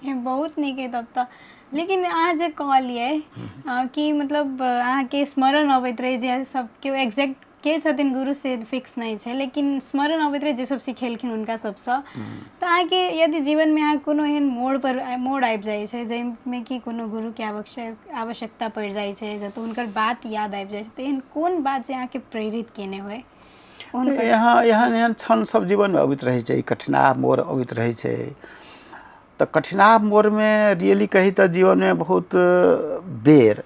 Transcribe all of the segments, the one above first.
बहुत नीक अइ तब तऽ। लेकिन अहाँ जे कहलियै कि मतलब अहाँके स्मरण अबैत रहै जे सब केओ एक्जैक्ट के छथिन गुरु से फिक्स नहि छै, लेकिन स्मरण अबैत रहै जे सब सिखेलखिन हुनका सबसँ। तऽ अहाँके यदि जीवनमे अहाँ कोनो एहन मोड़ पर मोड़ आबि जाइ छै जाहिमे कि कोनो गुरुके आवश्यकता पड़ि जाइ छै, जतऽ हुनकर बात याद आबि जाइ छै, तऽ एहन कोन बात जे अहाँके प्रेरित केने होइ? यहाँ एहन एहन क्षण सब जीवनमे अबैत रहै छै, कठिनाह मोड़ अबैत रहै छै। तऽ कठिनाह मोड़मे रियली कही तऽ जीवनमे बहुत बेर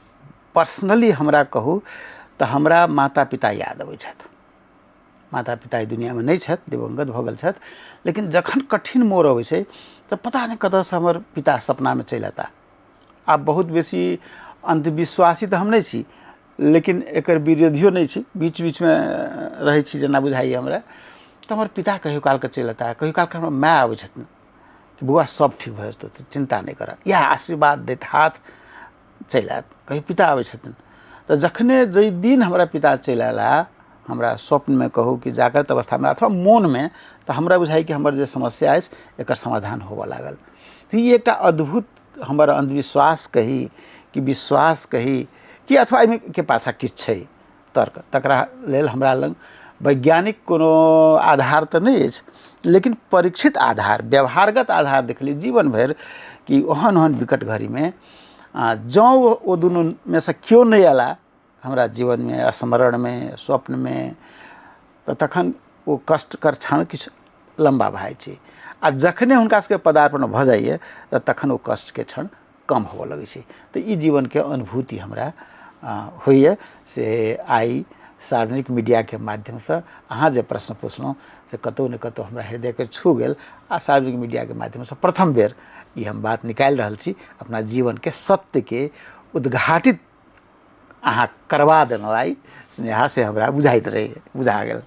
पर्सनली हमरा कहू तऽ हमरा माता पिता याद अबै छथि। माता पिता एहि दुनिआँमे नहि छथि, दिवंगत भऽ गेल छथि, लेकिन जखन कठिन मोड़ अबै छै तऽ पता नहि कतऽसँ हमर पिता सपनामे चलि अयता। आब बहुत बेसी अन्धविश्वासी तऽ हम नहि छी, लेकिन एकर विरोधियो नहि छी, बीच बीचमे रहै छी जेना बुझाइए हमरा। तऽ हमर पिता कहियो कालके चलि अयता, कहियो कालके हमर माय अबै छथिन कि बौआ सब ठीक भऽ जेतौ, तू चिन्ता नहि कर, इएह आशीर्वाद दैत हाथ चलि आयत। कहियो पिता अबै छथिन तऽ जखने जाहि दिन हमरा पिता चलि अयला हमरा स्वप्नमे कहू कि जाग्रत अवस्थामे अथवा मोनमे, तऽ हमरा बुझाइ कि हमर जे समस्या अछि एकर समाधान होबऽ लागल। तऽ ई एकटा अद्भुत हमर अन्धविश्वास कही कि विश्वास कही कि अथवा एहिमे के पाछाँ किछु छै तर्क, तकरा लेल हमरा लग वैज्ञानिक कोनो आधार तऽ नहि अछि, लेकिन परीक्षित आधार, व्यवहारगत आधार देखलियै जीवन भरि कि ओहन ओहन विकट घड़ीमे जँ ओ दुनूमे सँ केओ नहि अयला हमरा जीवनमे, स्मरणमे, स्वप्नमे, तऽ तखन ओ कष्टकर क्षण किछु लम्बा भए जाइ छै। आ जखने हुनका सबके पदार्पण भऽ जाइए तऽ तखन ओ कष्टके क्षण कम होबऽ लगै छै। तऽ ई जीवनके अनुभूति हमरा होइए। से आइ सार्वजनिक मीडियाके माध्यमसँ अहाँ जे प्रश्न पुछलहुँ से कतहु ने कतहु हमरा हृदयके छू गेल, आ सार्वजनिक मीडियाके माध्यमसँ प्रथम बेर ई हम बात निकालि रहल छी, अपना जीवनके सत्यके उद्घाटित अहाँ करबा देलहुँ आइ स्नेहा, से हमरा बुझाइत रहैए, बुझा गेल।